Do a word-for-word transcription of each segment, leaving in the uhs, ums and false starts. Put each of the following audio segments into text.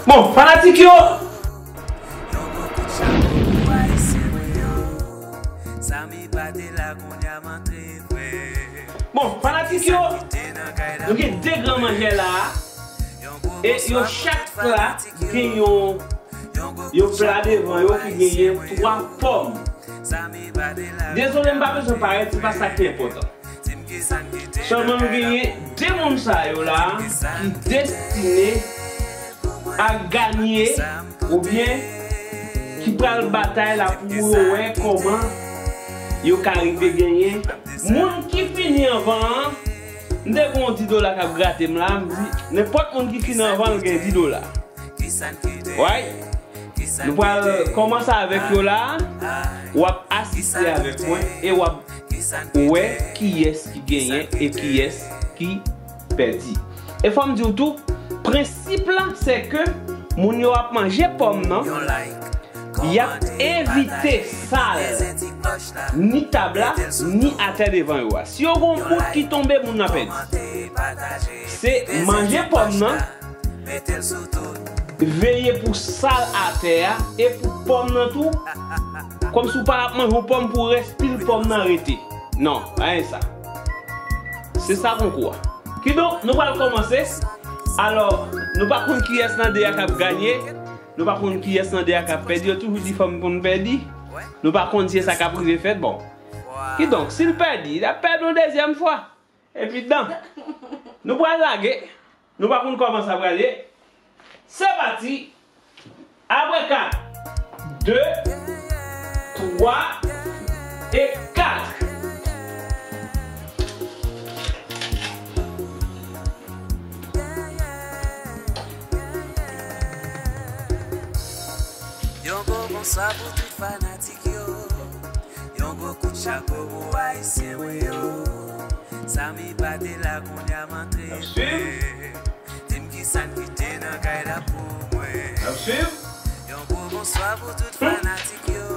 Bon, fanatik yo. Bon, fanatik yo, nou gen de gran manjè la a. E yo chak pla gen yon, yon pla devan yo ki genyen twa pòm. Dezole, m pa bezwen parèt, se pa sa ki enpòtan. Sèlman nou genyen de moun sa yo la ki destine a ganye oubyen ki pral batay la pou yo wè kòman yo ka rive genyen. Moun ki fini anvan an, m te gen yon di dola k ap grate m la, m di nenpòt moun ki fini anvan l gen di dola. Right? Nou pral kòmanse avèk yo la. W ap asiste avèk mwen e w ap wè kiyès ki genyen e kiyès ki pèdi. E fò m di w tou, prensip la, se ke moun yo ap manje pòm nan, y ap evite sal ni tab la, ni atè devan yo a. Si yo gon bout ki tonbe, moun nan pèdi. Se manje pòm nan, veye pou sal atè a e pou pòm nan tou. Kòmsi w pa ap manje yon pòm pou rès pil pòm nan rete. Non, pa gen sa. Se sa konkou a. Kidonk, nou pral kòmanse. Alò, nou pa konn kiyès nan de a k ap ganye. Nou pa konn kiyès nan de a k ap pèdi. Yo toujou di fanm konn pèdi. Nou pa konn si e sa k ap rive fèt. Bon. Kidonk, si l pèdi, l ap pèdi yon dezyèm fwa. Epi dan. Nou pral lage. Nou pa konn kòman sa pral ye. Se pati. Apre kat, de, twa e kat. Yon gwo bonswa pou tout fanatik yo. Yon gwo kout chapo pou Ayisyen mwen yo. Samy pa te la, kounye a m antre vre. Di m kisa n kite nan kay la pou mwen. N ap swiv. Yon gwo bonswa pou tout fanatik yo.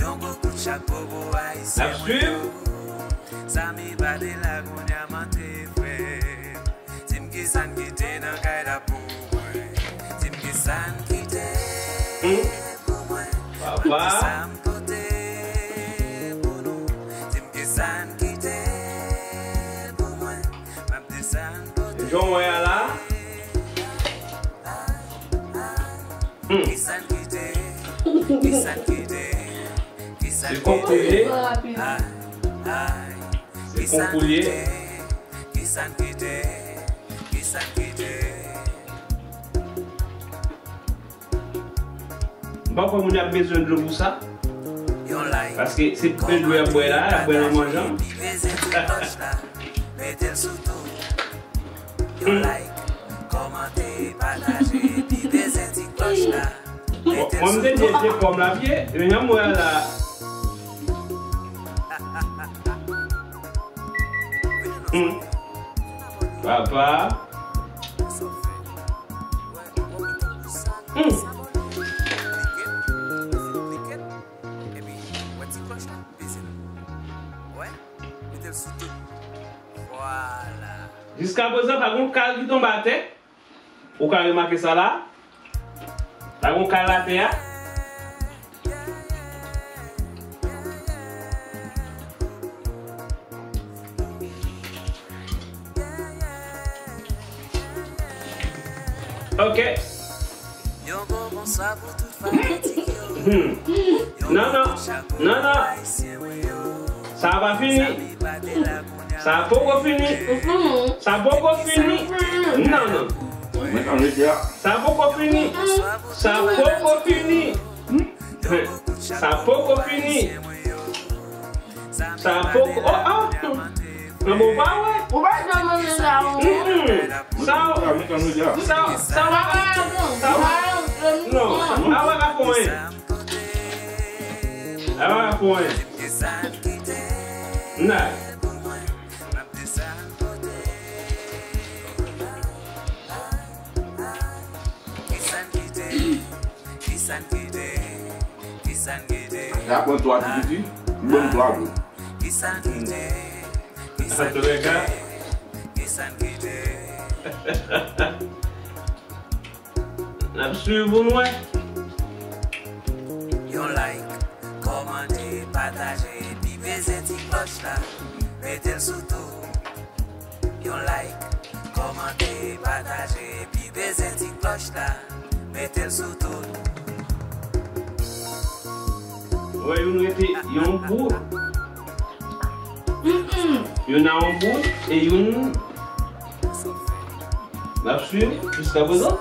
Yon gwo kout chapo pou Ayisyen mwen yo. Samy pa te la, kounye a m antre vre. Di m kisa n kite nan kay la pou mwen. Di m kisa n kite pou mwen. Papa. Di m kisa n pote pou nou. Di m kisa n kite pou mwen. M ap desann pote. Jan w wè a la. Hmm. Kisa n kite? Kisa n kite? Kisa n kite? Se konkou l ye. Ay, ay. Se konkou l ye. Kisa n kite? Kisa n kite? M pa kwè moun y ap bezwen dlo pou sa. Paske se pen dlo y ap bwè la, y ap bwè nan manjan. Mete l sou tou. Yon like, kòmante, pataje, epi beze ti klòch la. Mete l sou tou. Bon, mwen m te di e pòm la vye, men jan m wè a la. Hmm. Papa. Hmm. Epi, wè ti klòch la, peze l. Wè, mete l sou tou. Vwala. Jiskaprezan, pa gen yon kal ki tonbe atè. Ou ka remake sa la? Pa gen yon kal atè a? Ok. Yon gwo bonswa pou tout fanatik yo. Hmm. Non, non. Non, non. Sa a pa fini. Sa a poko fini. Sa a poko fini. Non, non. Sa a poko fini. Sa a poko fini. Sa a poko fini. Sa a poko, oh, oh. Nan bon pa wè. Ou pa janm manje sa, ou. Mm-mm. Sa, sa, sa, sa, non. A pa ka fè anyen. A pa ka fè anyen. Nan. Sa pran twa ti piti, m ban m twa tou. Antouka, Swiv pou n wè. Yon like, kòmante, pataje, epi peze ti klòch la. Mete l sou tout. Yon like, kòmante, pataje, epi peze ti klòch la. Mete l sou tout. Wè, youn rete yon bout. Youn a yon bout e youn n ap swiv jiskaprezan.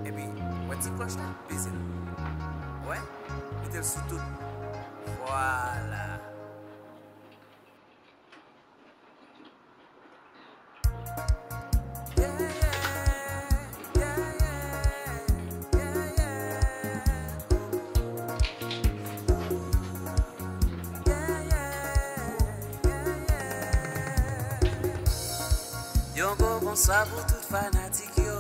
Epi, wè ti klòch la, peze l. Wè, mete l sou tout. Vwala. Yon gwo bonswa pou tout fanatik yo.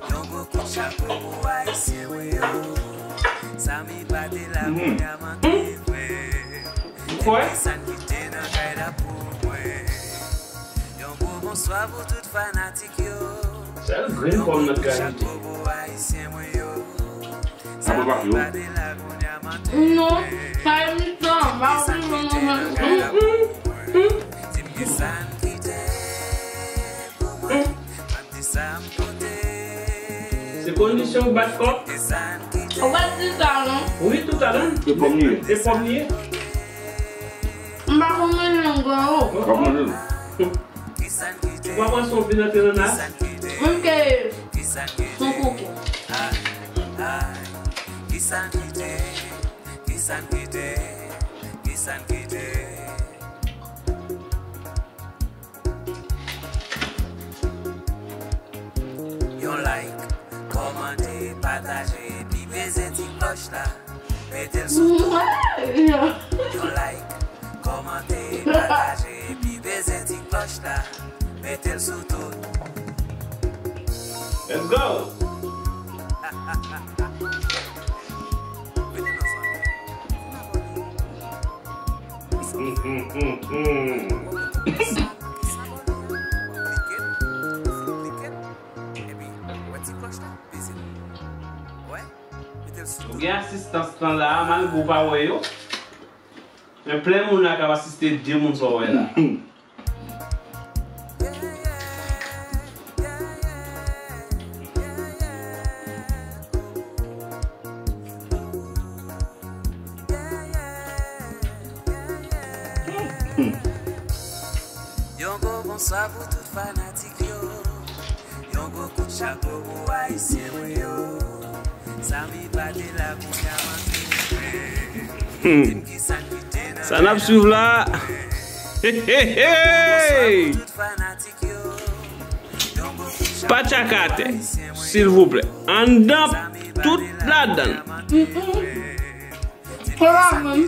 Yon gwo kout chapo pou Ayisyen mwen yo. Samy pa te la, kounye a manke vre. Ou kwè? Depi Samy kite nan kay la pou mwen. Yon gwo bonswa pou tout fanatik yo. Sèl grenn pòm nan kay. Yon gwo kout chapo pou Ayisyen mwen yo. Samy pa te la, kounye a manke vre. Non, sa e mitan, m pa konn non, non, non. Depi Samy kite pou mwen. Se kondisyon w bat kò? Ou pa t di sa, non? Wi, toutalè. Se pòm li ye. Se pòm li ye. M pa konn manje yon gran o. W ap manje l. Ou pa pran son vin antre nan nas? Menm ke son koko. Yon like, kòmante, pataje, epi peze ti klòch la. Mete l sou tout. Yon like, kòmante, pataje, epi peze ti klòch la. Mete l sou tout. Let's go! Ou gen asistans lan la, malgre w pa wè yo. Men plen moun la k ap asiste de moun sa w wè la. Yon gwo bonswa pou tout fanatik yo. Yon gwo kout chapo pou Ayisyen mwen yo. Samy pa te la, kounye a manke vre. Hmm. Di m kisa ki te nan sa n ap swiv la. Hey, hey, hey! Pa tchaka atè, silvouplè. Anndan tout ladan. Se pa mwen.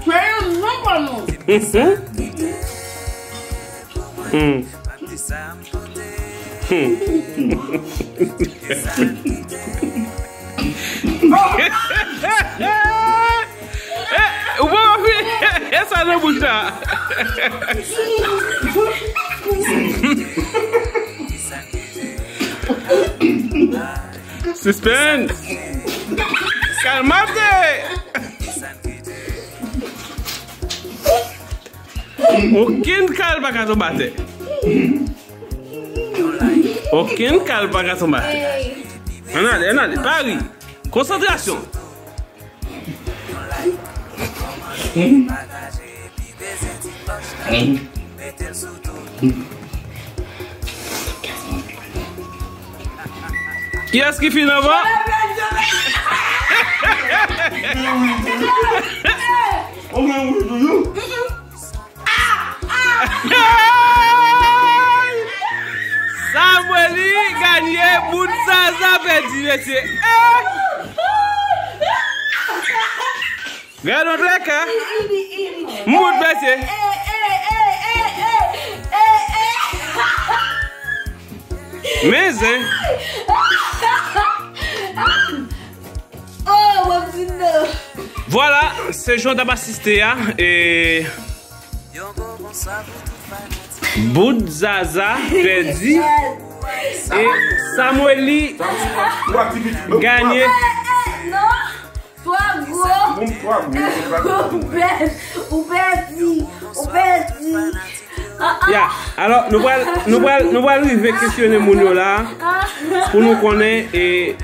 Se yon non pa non. Hmm. Hmm. Eh, ou pa wè, e sa nan bouch la. Suspense. Kalmate. Okenn kal pa ka tonbe atè. Okenn kal pa ka tonbe atè. Ann ale, ann ale, pa ri. Konsantrasyon. Kiyès ki fin anvan? Samueli ganye, bout Zaza pèdi, mesye. Eh! Gade yon traka. Mout, mesye. Men zen. Vwala, se jan w t ap asiste a, e Bout Zaza pèdi e Samueli ganye. Non, twa gwo. Ou pèdi, ou pèdi, ou pèdi. Ya, alò nou pral nou pral nou pral rive kesyone moun yo la pou nou konnen e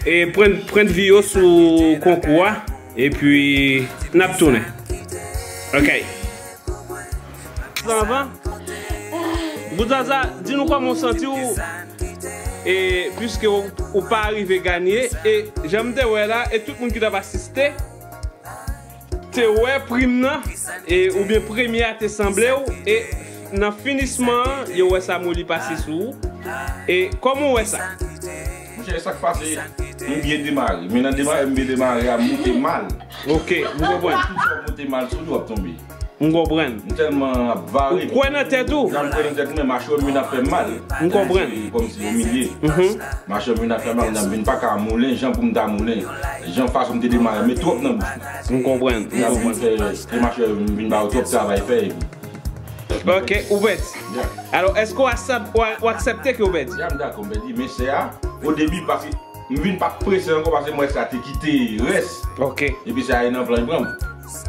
e pran pran vi yo sou konkou a epi n ap tounen. Ok. Anvan, Bout Zaza, di nou kòman w santi w e piske w pa rive ganye e jan m te wè la e tout moun ki t ap asiste te wè prim nan e oubyen premye a te sanble w e nan finisman an yo wè Samueli pase sou ou e kòman w wè sa? Monchè, sa k pase, m byen demare. Men nan demare m byen demare a, m moute mal. Ok, m konprann. Tout sa w moute mal sou li, w ap tonbe. M konprann. M tèlman ap vare. Ou kwè nan tèt ou? Jan m kwè nan tèt mwen, machwè m vin ap fè m mal. M konprann. Kòmsi yo milye. Machwè m vin ap fè mal, m vin pa ka moulen jan pou m ta moulen. Jan fason m te demare, met twòp nan bouch mwen. M konprann. M Jan pou m konprann. fè, te machwè m vin ba yo twòp travay fè epi. Ok, ou pèdi. Alò, èske w aksep- w a- w aksepte ke w pèdi? Ya, m dakò, m pèdi, men sè a, o debi, paske m vin pa prese ankò, paske m wè sa te kite rès. Ok. Epi sa a nan plan pran m.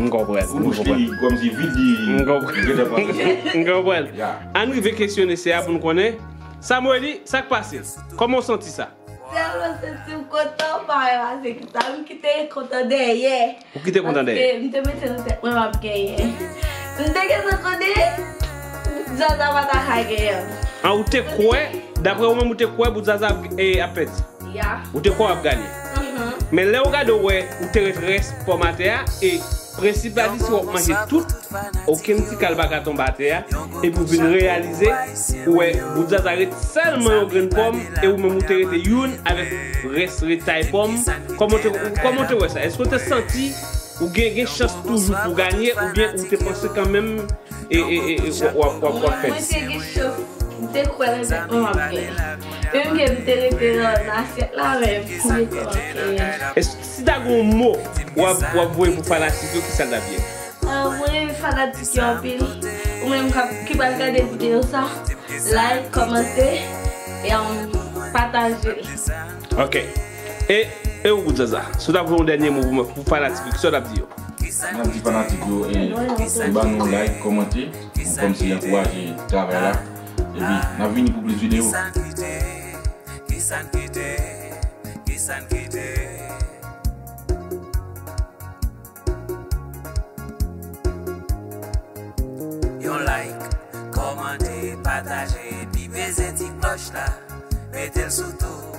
M konprann. Ou bouch li kòmsi vid li. M konprann. Li gentan pran rès. M konprann. Ya. Ann rive kesyone sè a pou n konnen. Samueli, sa k pase? Kòman w santi sa? Tèlman santi m kontan, pa wè pase ki sa. M kite kontan dèyè. Ou kite kontan dèyè. Paske m te mete nan tèt mwen m ap genyen. M te gentan konnen Zaza pa ta ka genyen. An ou te kwè, daprè ou menm ou te kwè Bout Zaza ap e, ap pèdi? Ya. Ou te kwè w ap ganye. Men lè ou gade ou wè ou te ret rès pòm atè a e prensip la di si w ap manje tout, okenn ti kal pa ka tonbe atè a epi ou vin reyalize ou wè Bout Zaza ret sèlman yon grenn pòm e ou menm ou te rete youn avèk rès retay pòm. Kòman w te, kòman w te wè sa? Èske w te santi ou gen, gen chans toujou pou w ganye oubyen ou te panse kanmenm e, e, e, e w ap, w ap, w ap pèdi? Mwen te gen chans, m te kwè nan tèt mwen m ap genyen. Menm ke m te rete nan, nan asyèt la, men m te kwè m ap genyen. Èske si ta gen yon mo w ap, w ap voye pou fanatik yo, ki sa l t ap ye? Ah, mwen renmen fanatik yo anpil. Ou menm k ap, ki pral gade videyo sa, like, kòmante, e um, pataje l. Ok. E, e ou Bout Zaza, si w ta voye yon dènye mo pou, pou fanatik yo, kisa w t ap di yo? M ap di fanatik yo, e, ban nou like, kòmante, pou kòmsi ankouraje travay la. Epi, n ap vini pou plis videyo. Yon like, kòmante, pataje, epi beze ti klòch la, mete l sou tout.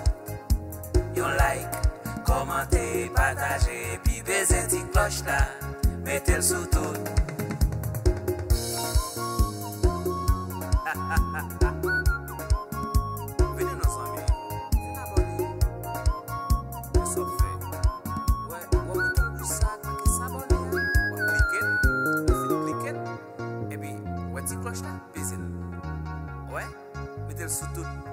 Yon like, kòmante, pataje, epi beze ti klòch la, mete l sou tout. Vini non zanmi, vin abòne. Wè sa w fè. Wè, wè bouton wouj sa ak make s abòne a. W ap klike l, w ap fin klike l. Epi, wè ti klòch la, beze l. Wè, mete l sou tout.